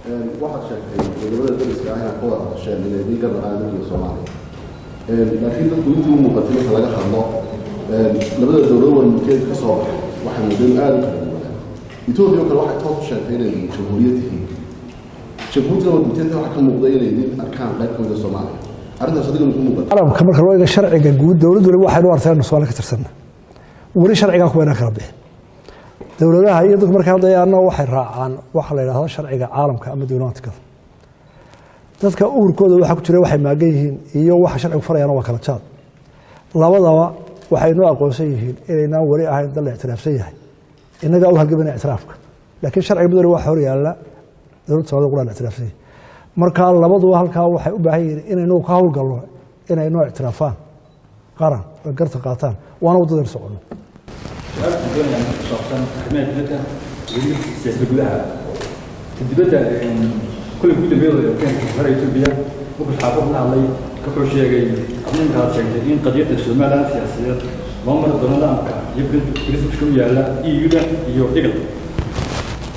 Waxaad sheegtay wadamada dariska ah inaad ka wada hadasheen inay idiin garnaqaan dalkiga Soomaaliya, laakiin dadku intii u muuqatay marka laga hadlo labada dowlad warmurkeed ka soo baxay waxay muddeen aada u kala duwanaa. Etoobiya oo kale waxay toos u sheegtay inay jamhuuriyad tihiin, Jabuutina warmurkeedka waxaa ka muuqday inay idin arkaan qayb ka mid a Soomaaliya. Arrintaas adiga muku muuqata? Caalamka marka loo eego sharciga guud, dowlad waliba waxaynu aragtaa inuu Soomaaliya ka tirsanna, weli sharcigaa kuwaynaan kala bixin. Dowladaha iyo dadku markay hadlayaanna waxay raacaan waxa la yidhahdo sharciga caalamka ama diblomatikada. Dadka uurkooda waxa ku jira, waxay maagan yihiin iyo waxa sharcigu farayaana waa kala jaad. Labadaba waxay noo aqoonsan yihiin inaynaan weli ahayn dal la ictiraafsan yahay. Innagaa u halgamayna ictiraafka, laakiin sharciga mid waliba waxa hor yaalla dowladda Somalida qura la ictiraafsan yahay. Marka labaduba halkaa waxay u baahan yihiin inaynu ka howlgalno inay noo ictiraafaan qaran oo garta qaataan, waana waddadaynu soconno. Su-aal doonayaan ku saabsan arrimaha dibadda iyo siyaasadda gudaha. Ta dibadda, kulley ugu dambeeyay keenka hore Etoobiya markuu saxaafadda la hadlay wuxuu sheegay, adninka aad sheegtay, in qadiyadda Somaliland siyaasadeed loo mari doono nidaamka iyo principska u yaalla EU-da iyo IGAD.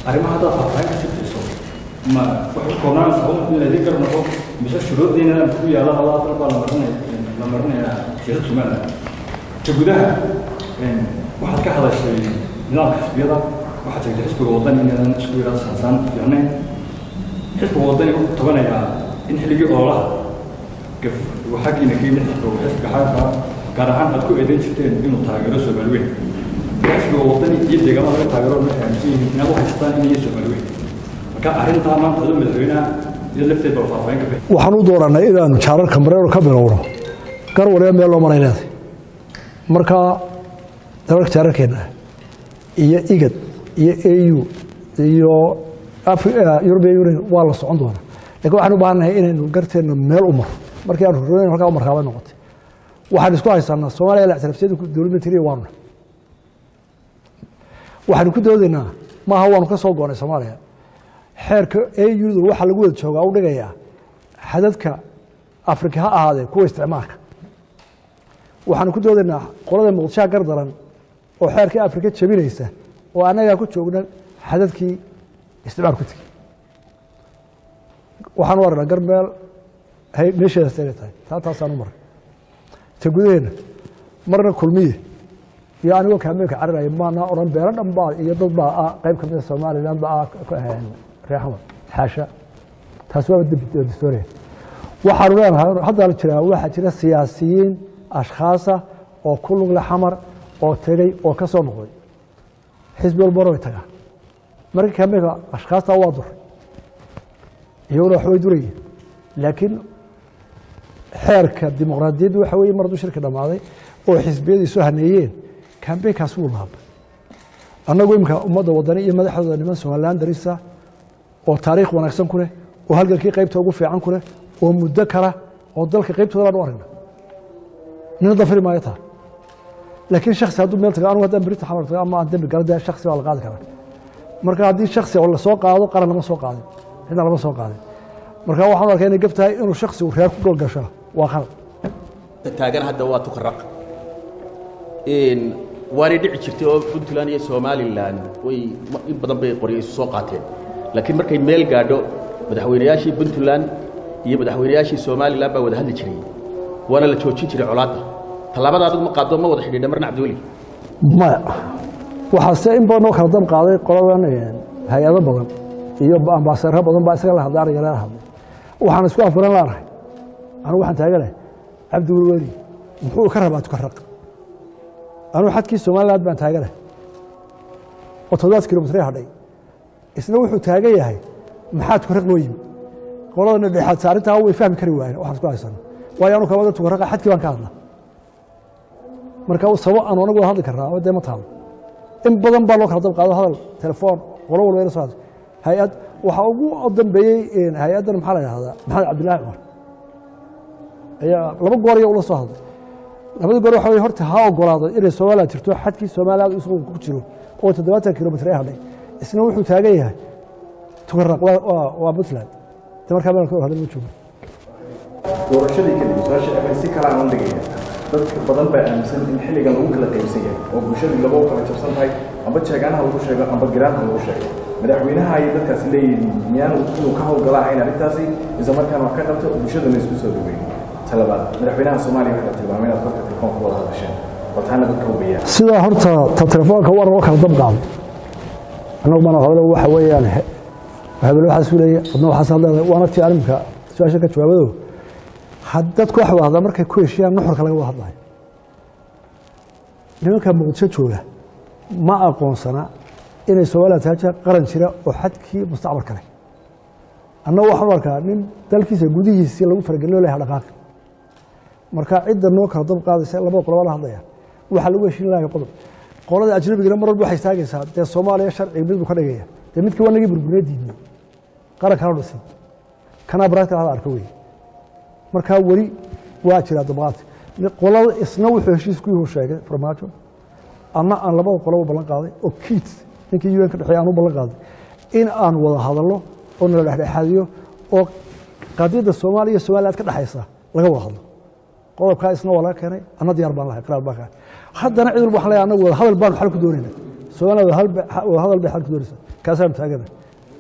Arrimaha haddaad faahfaahin kasii bixiso, ma waxay ku koobnaanaysaa un in laydin gar noqo, mise shuruudii nidaamka u yaalla labada dal baa la marinayaa siyaasadda Somaliland? Ta gudaha, waxaad ka hadashay nidaamka xisbiyada, waxaad sheegtay xisbiga Wadani inaadan isku yidhaahdo saansaan fiicnayn. Xisbiga Wadani wuxuu tabanayaa in xilligii ololaha gaf uu xaggiina ka yimid xisbiga xagga, gaar ahaan aad ku eedeyn jirteen inuu taageero Soomaali weyn. Xisbiga Wadani iyo deegaamada laga taageero waxay aaminsan yihiin inaad u haystaan inay Soomaali weyn. Marka arrintaa maanta adoo madaxweynaha iyo lafteed bal faahfaahin ka bixi. Waxaan u dooranay inaanu jaararka mareero ka bilowno, gar waliba meel loo maray leedahay. Marka dalalka jaararkeenna iyo IGAD iyo AU iyo European Union waa la socon doonaa, lakin waxaan u baahannahay inaynu garteenna meel u maro. Markii aan ruroonayn halkaa u markaabay noqotay. Waxaan isku haysanaa Soomaaliya la ictiraafsiyada dowlad militariya waanu waxaanu ku doodaynaa maaha waanu ka soo goonay Soomaaliya. Xeerka AU-du waxaa lagu wada joogaa u dhigayaa xadadka Afrika ha ahaadee kuwa isticmaalka. Waxaanu ku doodaynaa qolada Muqdishoha gar daran oo xeerkii Afrika jebinaysa oo annagaa ku joogna xadadkii isticmaal ku tegey. Waxaanu aragnaa gar meel meesheedaas inay tahay, taa taasaan u maray. Ta gudaheenna, marna Kulmiye iyo anigoo kaameenka carinaya maana odhan beelo dhan baa iyo dad baa ah qayb kamida Somaliland baa ah reexamar, xaasha, taasi waaba dembi dastuuriya. Waxaanu leenahay hadda jiraa, waxaa jira siyaasiyiin ashkhaasa oo ku lug leh Xamar oo tegey oo ka soo noqday, xisbi walbana way tagaa. Marka kaameenka ashkhaasta waa duray, iyaguna wax way durayeen, laakiin xeerka dimuqraadiyaddu waxa weeye mar hadduu shirki dhammaaday oo xisbiyadii soo haneeyeen, kambeynkaas wuu laabay. Annagu iminka ummadda Wadani iyo madaxdooda niman Somaliland darisa oo taariikh wanaagsan ku leh oo halgankii qaybta ugu fiican ku leh oo muddo kala oo dalka qaybtooda baan u aragna, nina dafiri maayo taa. Laakiin shaksi hadduu meel tago, anugu haddaan berita Xamar tago ama aan dembi galo, dee shaksi baa la qaadi karaa. Marka haddii shaksi oo lasoo qaado, qaran lama soo qaadin, cidna lama soo qaadin. Marka waxaan u arkaa inay gaf tahay inuu shaksigu reer ku golgasho, waa qalad. Taagan hadda waa Tukaraq, waanay dhici jirtay oo Puntland iyo Somalilan way in badan bay qoryo isu soo qaateen, laakiin markay meel gaadho madaxweynayaashii Puntland iyo madaxweynayaashii Somalilan baa wada hadli jiray, waana la joojin jiray colaadda. Tallaabada adigu ma qaado, ma wada xidhiidha marna, Cabdiweli? Maya, waxaase in badan oo kala dab qaaday qoladan, hay-ado badan iyo ambaasaro badan baa isaga la hadlay, aniga lala hadlay. Waxaan isku afgaran laanahay, anigu waxaan taaganahay Cabdiweli weli muxuu ka rabaa Tukaraq? Anugu xadkii Somaliland baan taaganahay oo 7 kilomitr hadhay, isna wuxuu taagan yahay maxaa Tukaraq noo yimi? Qoladana dhexaad saarintaa way fahmi kari waayeen waxaan isku haysano, waayo anu kawada Tukaraqa xadkii baan ka hadla. Marka sabab aanu anagu wada hadli karnaa dee ma taalo. In badan baa loo kala dab qaado hadal telefoon, qolo walba ila soo hadashay hay-ad. Waxaa ugu dambeeyey hay-addan maxaa la yidhahdaa, Maxamed Cabdillaahi Cumar ayaa laba goor iya ula soo hadlay. Labada goor waxa weye horta ha ogolaado inay Somaliland jirto, xadkii Somaliland isagu ku jiro oo 70 kilomitr ee hadhay, isna wuxuu taagan yahay Tukaraq waa Puntland. De markaa meel ka hadal ma joogo. Doorashadii kadib, su-aasha ay si kale aan u dhigaya, dadka badan baa aaminsan in xilligan lagu kala qaybsan yahay oo bulshadii laba u kala jabsan tahay, amba jeegaanaha lagu sheego amba giraanha lagu sheego. Madaxweynaha ayay dadkaasi leeyihiin miyaan inuu ka howlgala ahayn arrintaasi, isla markaana wax ka qabto bulshadana isku soo dhaweyn. Talabaad, madaxweynaha Soomaaliya waxaa tilmaamay inaad qofka telefoonka wada hadasheen, wataana dadka hubayaan. Sidaa horta ta telefoonka waa loo kala dab qaaday, annagu mana hadlo. Waxa weeyaan hebel waxaas u leeyahay, adna waxaas leedahay, waana tii arrinka su-aasha ka jawaabado. Had dadku waxa wada hadlaa markay ku heshiiyaan nuxurka laga wada hadlayo. Nimanka Muqdisho jooga ma aqoonsana inay Soomaaliya tahay jira qaran jira oo xadkii mustacmalka leh. Annagu waxaan u arkaa nin dalkiisa gudihiisii lagu faragelino leha dhaqaaqi. Marka cidda noo kala dab qaadaysa labada qolo waa la hadlaya, waxaa lagu heshiin lahayo qodob. Qolada ajnabigana mar walba waxay istaagaysaa dee Soomaaliya sharciga mid buu ka dhigaya, dee midkii waa nagii burburnee diidnay, qaran kala dhisin kanaa baraadka hada arka wey. Markaa weli waa jiraa dabqaadka qolada. Isna wuxuu heshiis ku yuhu sheegay Farmaajo, anna aan labada qoloba ballan qaaday oo Kiit ninkii UN ka dhexeeya aan u ballan qaaday in aan wada hadallo oo nala dhexdhexaadiyo oo qadiyadda Soomaaliya iyo Somaliland ka dhexaysa laga wada hadlo. Qodobkaa isna waa laga keenay, anna diyaar baan lahay, qiraar baan kahay. Haddana cid walba waxaan leeyahay annagu wada hadal baanu xal ku doonayna. Soomaaliya wada hadal bay xal ku doonaysaa, kaasaanu taagana,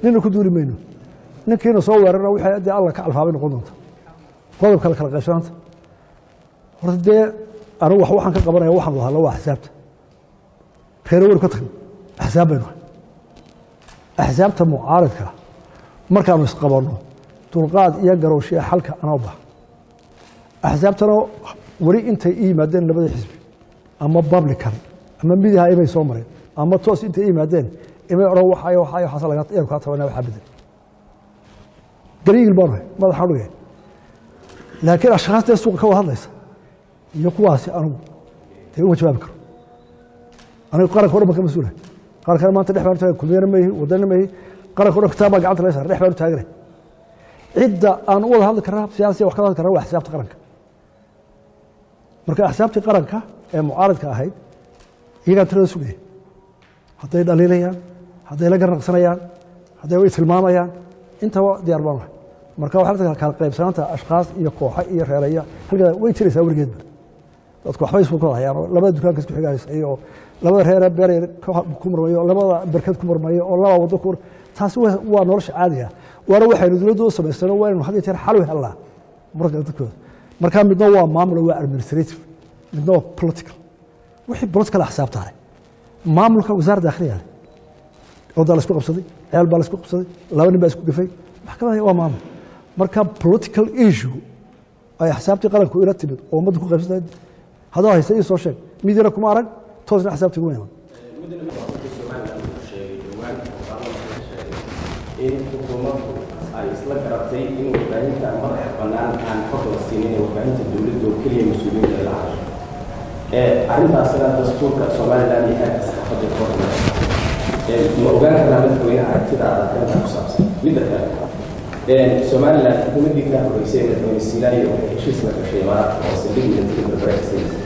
nina ku duuli mayno. Ninkiina soo weerarna wixii dee Alla ka alfaabay noqon doonta. Qodobka la kala qaybsanaanta horta dee anigu wax waxaan ka qabanaya waxaan wada hadlo waa axsaabta reere weri ka tagno. Axsaab baynu nahay, axsaabta mucaaridka markaanu isqabanno dulqaad iyo garowshiya xalka anaa u baxa. Axsaabtana weli intay i yimaadeen labada xisbi ama publican ama midiha imay soo mareen ama toos intay i yimaadeen imay odhan waxayo waxayo waxaasa laga yar kaa tabanaa waxaa bedel gariigil baanu hay madaxaan dhigay. Laakiin ashkhaas dee suuqa ka wada hadlaysa iyo kuwaasi anigu dee uma jawaabi karo. Anigu qaranka o dhan baan ka mas-uulahay, qarankana maanta dhex baanu taagan, Kulmiyana ma ihi, Wadanna ma ihi, qaranka o dhan kitaab baa gacanta laga saaray, dhex baanu taaganay. Cidda aan u wada hadli karnaa siyaasiya wax kala hadli karnaa waa axsaabta qaranka. Marka axsaabtii qaranka ee mucaaridka ahayd iyagaan tirada sugaya, hadday dhaliilayaan, hadday la garnaqsanayaan, hadday way tilmaamayaan, intaba diyaar baan ahay. Marka waxaa kala qaybsanaanta ashkhaas iyo kooxo iyo reeraya halkaa way jiraysaa weligeedba. Dadku waxbay isku kala hayaan oo labada dukaanka isku xigaaysa iyo labada reere beer ku murmayo, labada berkad ku murmayo oo laba waddo ku, taasi waa nolosha caadiga, waana waxaynu dowladda u samaysano, waa inaynu had iyo jeer xal u helnaa marka dadkooda. Marka midna waa maamul, waa administrative, midna waa political. Wixii political axsaabta leh, maamulka wasaaradda dakhliga leh. Odaa la isku qabsaday, ceel baa la isku qabsaday, laba nin baa isku gafay, maxkamadda waa maamul. Marka political issue ay axsaabtii qaranku ila timid oo ummadda ku qaybsantahay haddaad haysta ii soo sheeg, midyana kuma arag, toosna axsaabtii kuma iman. In xukuumaddu ay isla garatay in warbaahinta madaxa bannaan aan xog la siinin ee warbaahinta dowladda oo keliya mas-uuliyiinta ay la hadasho, arrintaasina dastuurka Somaliland iyo xeerka saxaafadda ka hormar. Ma ogaan karnaa madaxweyne aragtidaada arrinta ku saabsan? Midda kale, Somaliland xukuumaddii kaa horreysay madaxweyne Siilaayo waxay heshiis la gashay Imaaraadka oo saldhig militari Berbera ka siinaysay.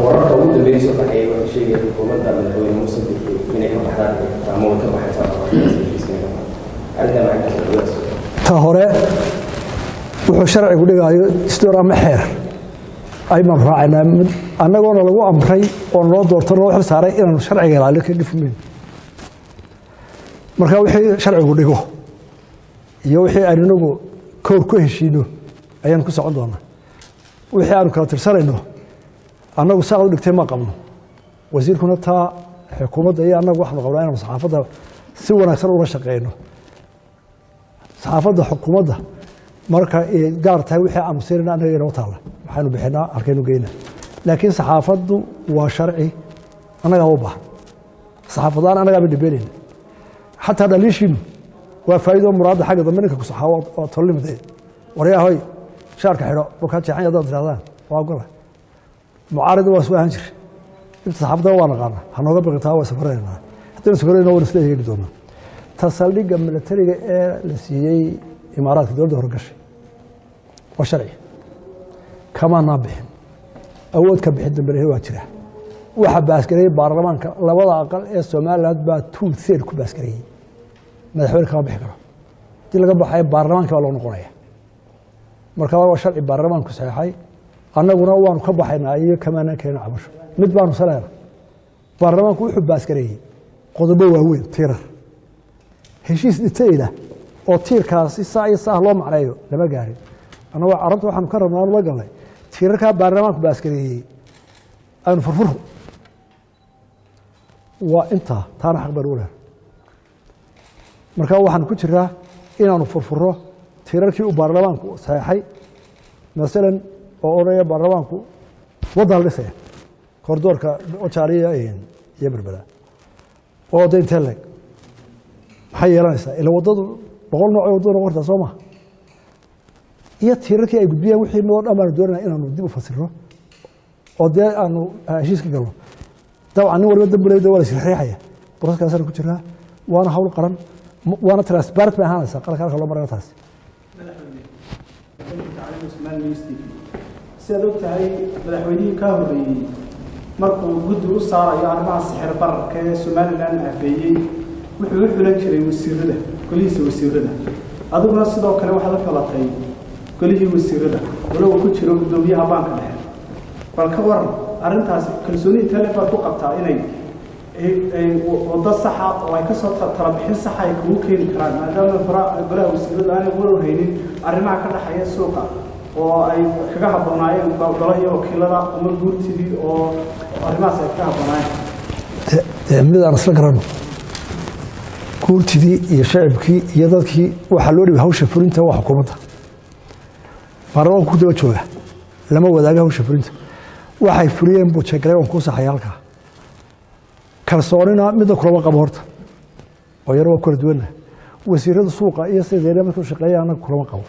Wararka ugu dambeeyay soo baxayay waxay sheegayaan xukuumadda madaxweyne Muuse Bixi inay ka baxdaan ama way ka baxaysaa heshiiska inay ka baxdo. Arrintaa maxay ka soo? Ta hore, wuxuu sharcigu dhigaayo dastuur ama xeer aymaan raacaynaa mid annagoona lagu amray oo noo doorto noo xil saaray inaanu sharciga ilaalin ka gafmayno. Marka wixii sharcigu dhigo iyo wixii aynu inagu koor ku heshiino ayaan ku socon doonaa. Wixii aanu kala tirsanayno annagu saaqad u dhigtay ma qabno, wasiirkuna taa xukuumadda iyo annagu waxaanu qabnaa inaanu saxaafadda si wanaagsan ula shaqeyno. Saxaafadda xukuumadda marka ay gaar tahay wixii aanu siinayna annaga inoo taalla, waxaynu bixinaa halkaynu geynaa, laakiin saxaafaddu waa sharci annagaa u baahan. Saxaafadaan annagaaba dhibeynayna, xataa dhaliishiinu waa faa'iido muraadda xagga dambe ninka ku saxaawo oo tollimade waryahoy shaarka xidho markaa jeexan haddaad tirahdaan waa ogola. Mucaarida waa soo ahaan jire inta saxaafadana waa naqaana, hanooga biqitaa waa safaranaynaa, haddaynu safarayna waan isla eegi doonaa. Ta saldhigga militariga ee la siiyey Imaaraadka dowladda horgashay waa sharci, kamaanaa bixin, awood ka bixin dambelehe waa jira. Waxa baasgareeyey baarlamaanka labada aqal ee Somaliland baa 2/3 ku baasgareeyey. Madaxweyne kama bixi karo, haddii laga baxayo baarlamaanka baa loo noqonaya. Marka waa sharci baarlamaanku saxeexay, annaguna waanu ka baxaynaa iyo kamaanaan keena cabasho mid baanu saleena. Baarlamaanku wuxuu baasgareeyey qodobo waaweyn tiirar Heshiis detail ah oo tiirkaasi saa iyo saa loo macneeyo lama gaarin. Annagoo carabta waxaanu ka rabnaa la galnay tiirarkaa baarlamaanku baaskareeyey aynu furfurro, waa intaa, taana xaq baynu u leehay. Marka waxaanu ku jiraa inaanu furfurro tiirarkii uu baarlamaanku saxeexay, masalan oo odhanaya baarlamaanku waddan la dhisaya koordoorka Wajaaliya iyo Berbera oo da intee leeg maxay yeelanaysaa, ila waddadu 100 nooc oo waddada noqon kartaa, soo maha? Iyo tiirarkii ay gudbiyaan wixii noo dhan baanu doonayna inaanu dib u fasirno oo dee aanu heshiis ka galno. Dabcan nin waliba dambulayda waa la isriixaya, processkaasaan ku jirnaa, waana hawl qaran, waana transparent bay ahaanaysaa qaranka halka loo marayna taasi. Sidaad og tahay, madaxweynihii kaa horreeyey markuu guddi u saarayo arrimaha sixir bararka ee Somaliland aafeeyey wuxuu u xulan jiray wasiirada, golihiisa wasiirada. Adiguna sidoo kale waxaad u xulatay golihii wasiirada, walow uu ku jiro guddoomiyaha baanka dhexe. Bal ka waran arrintaasi, kalsooni intee leeg baad ku qabtaa inay waddo saxa oo ay kasoo talabixin saxa ay kugu keeni karaan, maadaama golaha wasiiradu aanay warow haynin arrimaha ka dhexeeya suuqa oo ay kaga habboonaayeen golahii wakiilada ama guurtidii oo arrimahaas ay kaga habboonaayeen? Mid aan isla garano, guurtidii iyo shacibkii iyo dadkii waxaa loo dhibay hawsha fulinta waa xukuumadda. Baarlamaanku ku daba jooga, lama wadaaga hawsha fulinta. Waxay fuliyeen buu jeegalay, waan kuu saxaya halkaa. Kalsoonina midna kulama qabo horta, oo yar waa kala duwanna. Wasiirada suuqa iyo sideena markuu shaqeeya annaga kulama qabo,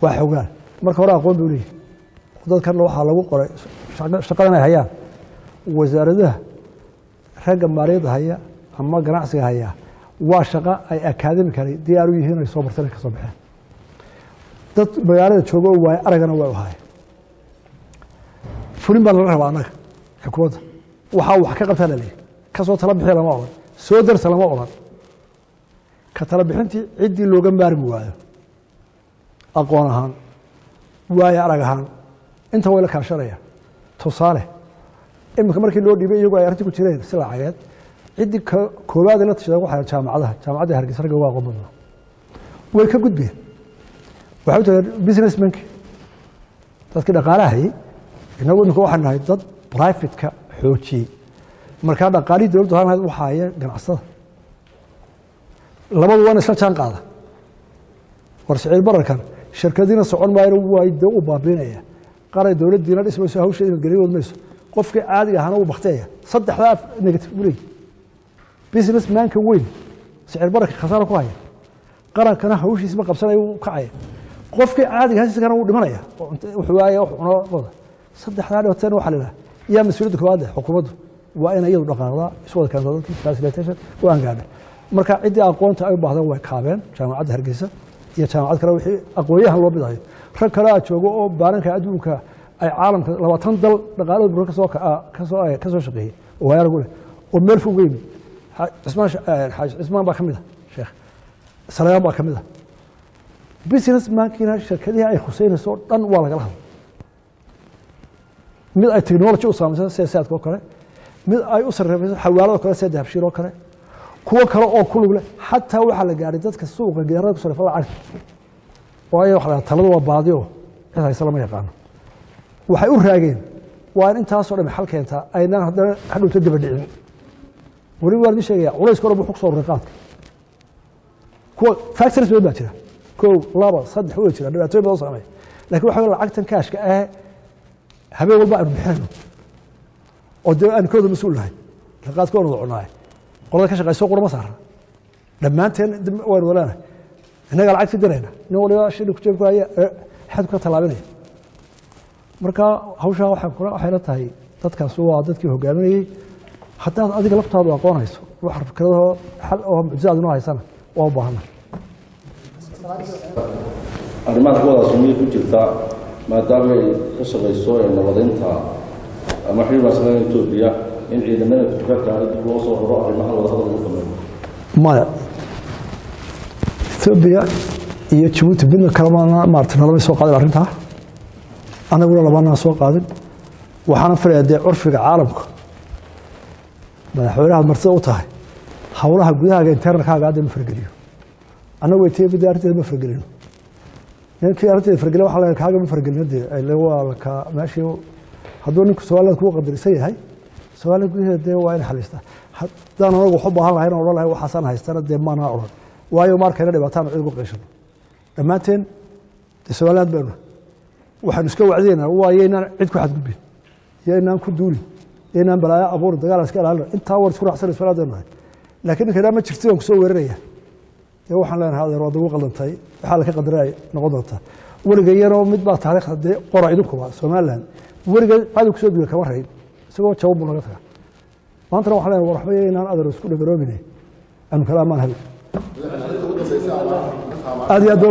waa xogaan. Marka hore aqoon buu leeyahy, dadkan waxaa lagu qoray shaqadan ay hayaan wasaaradaha, ragga maaliyadda haya ama ganacsiga haya, waa shaqo ay academically diyaar u yihiin, ay soo barteen, ka soo baxeen. Dad magaalada jooga oo waayo aragana way u ahaayeen. Fulin baa lala rabaa annaga xukuumadda, waxaa wax ka qabtaa la leeyahy, ka soo tala bixiya lama odhan, soo darsa lama odhan. Ka tala bixintii ciddii looga maarmi waayo aqoon ahaan, waayo arag ahaan, inta way la kaashanayaan. Tusaale, iminka markii loo dhiibay iyagu ay arrintii ku jireen si lacageed, ciddii koowaad la tashadeen waxay jaamacadaha, jaamacadda Hargeysa ragga uga aqoon badnaa. Way ka gudbeen, waxay u tageen businessmanki, dadkii dhaqaalaha hayay. Innagu iminka waxaan nahay dad private-ka xoojiyey, markaa dhaqaalihii dowladdu ahaan lahayd waxaa haya ganacsada. Labadu waana isla jaan qaada. War siciir bararkan shirkadiina socon maayana, waa dee u baabiinaya qaray, dowladdiina dhismayso, hawsheeda nabadgelyo wadmayso, qofkii caadiga ahaana wuu bakteeya. Saddexdaa negative buu leeyahy. Business manka weyn sicir bararka khasaara ku haya, qarankana hawshiisa ma qabsanaya, wuu kacaya, qofkii caadiga hasiiskana wuu dhimanaya oo wuxuu waaya wax cuno wada. Saddexdaa dhibaatana waxaa la yidhaha yaa mas-uuliyadda koowaad leh? Xukuumaddu waa inay iyadu dhaqaaqdaa, isu wada keentaa dadkii, facilitation waan gaadhay. Marka ciddii aqoonta ay u baahdeen way kaabeen, jaamacadda Hargeysa iyo jaamacad kale, wixii aqoonyahan loo bidayo. Rag kale aa joogo oo baaranka adduunka ay caalamka 20 dal dhaqaalahooda bur kasoo shaqeeyey oo waaya lagu leh oo meel fog uga yimid. Cismaan Xaaji Cismaan baa ka mid ah, Sheekh Salayaan baa ka mid ah. Business mankiina shirkadihii ay khuseynayso oo dhan waa lagala hadlay, mid ay technology u saamaysan sida saadka oo kale, mid ay u sarrifayso xawaalada kale sida Dahabshiil oo kale, kuwo kale oo ku lug leh. Xataa waxaa la gaadhay dadka suuqa gidaarada ku sarrifa lacagta, waayo waxa la taladu waa baadi oo cid haysa lama yaqaano. Waxay u raageen waa in intaasoo dham xal keentaa, aynaan haddana hadhowta daba dhicin. Weliba waan idin sheegaya, culayska o dhan buu ku soo ururay qaadka. Kuwa factories badan baa jira, 1, 2, 3 way jira, dhibaatooyin badan saameeya, lakin waxa lacagtan kaashka ah habeen walba aynu bixinayno oo dee aynu kooda mas-uul nahay, qaadka waanu wada cunaay, qolada ka shaqayso qura ma saara, dhammaanteen waynu wada leenahay. Innagaa lacagti dirayna, nin waliba shilin ku jeeb ku haya xadku ka tallaabinaya. Marka hawshaa waxay kula waxayla tahay dadkaas waa dadkii hogaaminayey. Haddaad adiga laftaadu aqoonayso wax fikradahoo xal oo mucjisaad inoo haysana, waa u baahana. Arrimaha kuwadaas miyay ku jirtaa, maadaama ay ka shaqayso ee nabadeynta ama xiriir wanaagsan Etoobiya, in ciidamada Turkaka dib loo soo raro, arrimahan wadahadal lagu dhameeyo? Maya, Etoobiya iyo Jabuuti midna kalema maarata nalamay soo qaadin arrintaa, anaguna labanaa soo qaadin. Waxaana filayaa dee curfiga caalamka madaxweynahaad martida u tahay howlaha gudahaaga internalkaaga hadda ma fargeliyo. Annagu Etoobiya arrinteeda ma fargelino. Ninkii arrinteeda fargelin waxaa laga kaaga ma fargelino dee ile waa laka meeshii hadduu ninku Somaliland kugu qadarisan yahay, Somaliland gudaheeda dee waa in xalistaa. Haddaan anagu wax u baahan lahayn oo odhan lahayn waxaasaan haystana dee maanaa odhan, waayo ma arkayna dhibaataan cid ugu qeeshano. Dhammaanteen dee Somaliland baynu waxaanu iska wacdaynaa waa yaynaan cid ku xadgudbin, yaynaan ku duulin, yaynaan balaayo abuurin, dagaal iska ilaalino. Intaa war isku raacsan Somaliland baynu nahay. Laakiin ninka idhaa ma jirti waan kusoo weeraraya, dee waxaan leenahay adeer waad ugu qaldantay, waxaa laka qadaraya noqon doontaa weliga yaroo mid baa taariikhda dee qora idinkuba. Somaliland weliga cadow kusoo duula kama rayn, isagoo jawab buu naga tagaa. Maantana waxaan leenahay war waxba yaynaan adeer isku dhagaroobine, aanu kala amaan helno. Aad iyo aad.